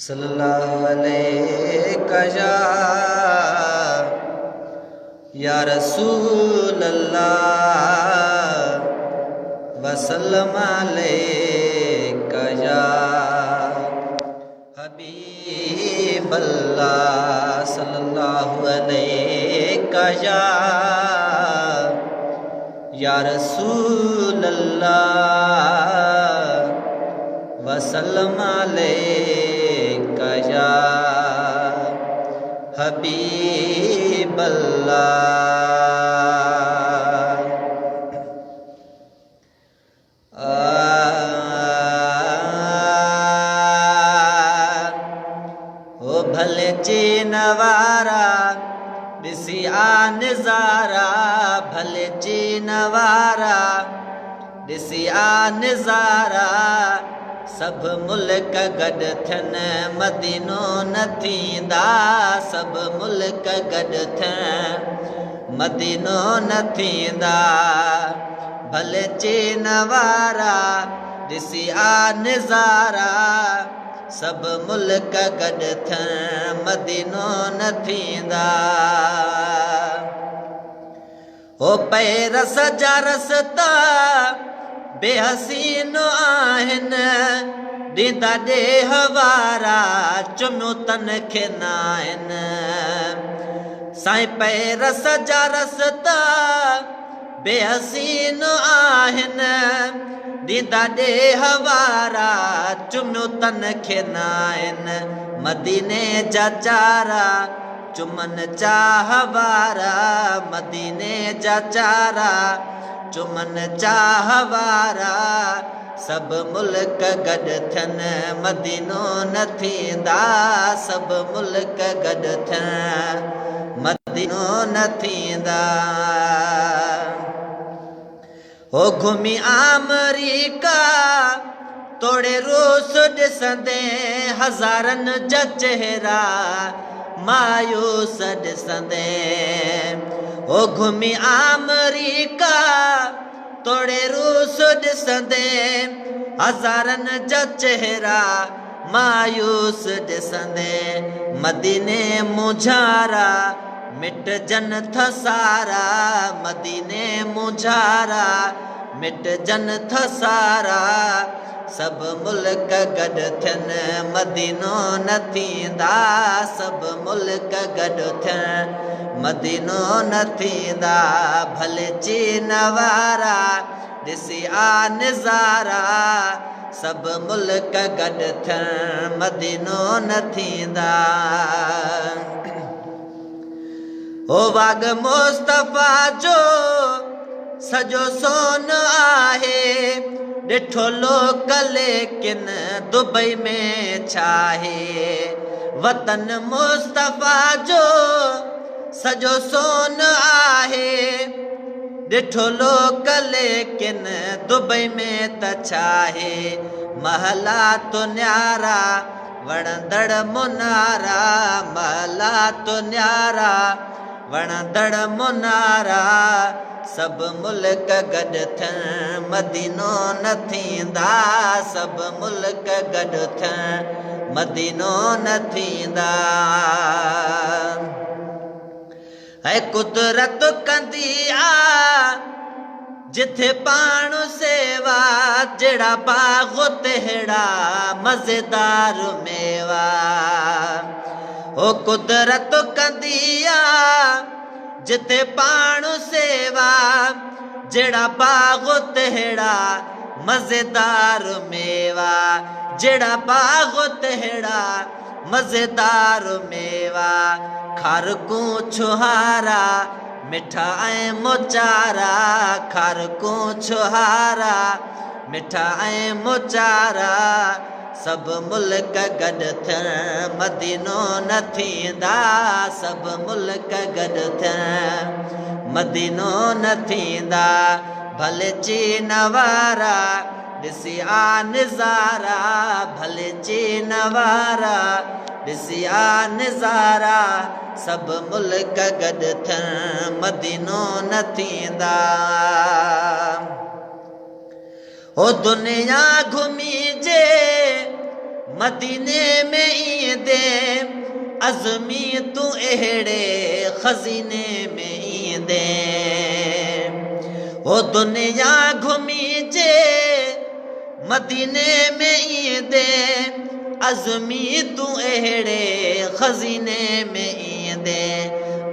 صلي الله عليڪ يا يا رسول الله وسلم عليڪ يا حبيب الله صلي الله عليڪ يا يا رسول الله وسلم عليڪ يا حبيب الله. او ڀلي چين وارا ڏسي آ نظارا، ڀلي چين وارا ڏسي آ نظارا، سڀ ملڪ گڏ ٿين مدينو نه ٿيندا، سڀ ملڪ گڏ ٿين مدينو نه ٿيندا. ڀلي چين وارا ڏسي آ نظارا، سڀ ملڪ گڏ ٿين مدينو نه ٿيندا. او پير سجا رستا بي حسين آهن، ڏيندا ڏيهه وارا چميون تن کي ناهن. سائين پير سجا رستا بي حسين آهن، ڏيندا ڏيهه وارا چميون تن کي ناهن. مديني جا چارا چمن چاهه وارا، مديني جا چارا چمن چاهه وارا، سڀ ملڪ گڏ ٿين مدينو نه ٿيندا، سڀ ملڪ گڏ ٿين مدينو نه ٿيندا. هو گهمي آمريڪا توڙي روس ڏسندين، هزارن جا چهرا مايوس ڏسندين. هو گهمي آمريڪا توڙي روس ڏسندين، هزارن جا چهرا مايوس ڏسندين. مديني مونجهارا مٽجن ٿا سارا، مديني مونجهارا مٽجن ٿا سارا، سڀ ملڪ گڏ ٿين مدينو نه ٿيندا، سڀ ملڪ گڏ ٿين مدينو نه ٿيندا. ڀلي چين وارا ڏسي آ نظارا، سڀ ملڪ گڏ ٿين مدينو نه ٿيندا. او واڳ مصطفيٰ جو سڄو سون آهي، ڏٺو لوڪ ليڪن دبئي ۾ ڇاهي. وطن مصطفيٰ جو سڄو سون آهي، ڏٺو لوڪ ليڪن دبئي ۾ ته ڇاهي. محلات نيارا وڻندڙ منارا، محلات نيارا وڻندڙ منارا، سڀ ملڪ گڏ ٿين مدينو نه ٿيندا، سڀ ملڪ گڏ ٿين مدينو نه ٿيندا. اي قدرت ڪندي آ جٿي پاڻ سيوا، جهڙا باغ تهڙا مزيدار ميوا. او قدرت ڪندي آ جٿي پاڻ سيوا، جهڙا باغ تهڙا مزيدار ميوا، جهڙا باغ تهڙا مزيدار ميوا. کارڪون ڇهارا مٺا ۽ موچارا، کارڪون ڇهارا مٺا ۽ موچارا، سڀ ملڪ گڏ ٿين مدينو نه ٿيندا، سڀ ملڪ گڏ ٿين مدينو نه ٿيندا. ڀلي چين وارا ڏسي آ نظارا، ڀلي چين وارا ڏسي آ نظارا، سڀ ملڪ گڏ ٿين مدينو نه ٿيندا. او دنيا گهمي جي مديني ۾ ايندين، عزمي تون اهڙي خزيني ۾ ايندين. هو دنيا گهمي جي مديني ۾ ايندين، عزمي تون اهڙي خزيني ۾ ايندين،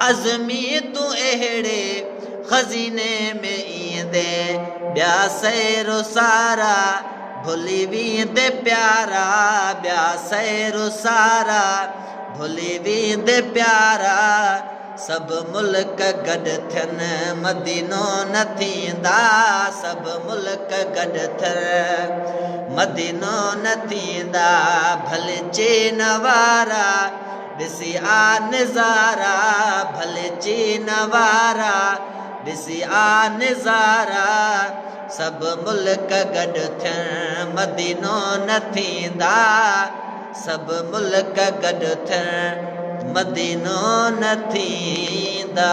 عزمي تون اهڙي خزيني ۾ ايندين. ٻيا سير سارا ڀلي ويندي پيارا، ٻيا سير سارا ڀلي ويندي پيارا. سڀ ملڪ گڏ ٿين مدينو نه ٿيندا، سڀ ملڪ گڏ ٿين مدينو نه ٿيندا. ڀلي چين وارا ڏسي آ نظارا، ڀلي چين وارا ڏسي آ نظارا. سڀ ملڪ گڏ ٿين مدينو نه ٿيندا، سڀ ملڪ گڏ ٿين مدينو نه ٿيندا.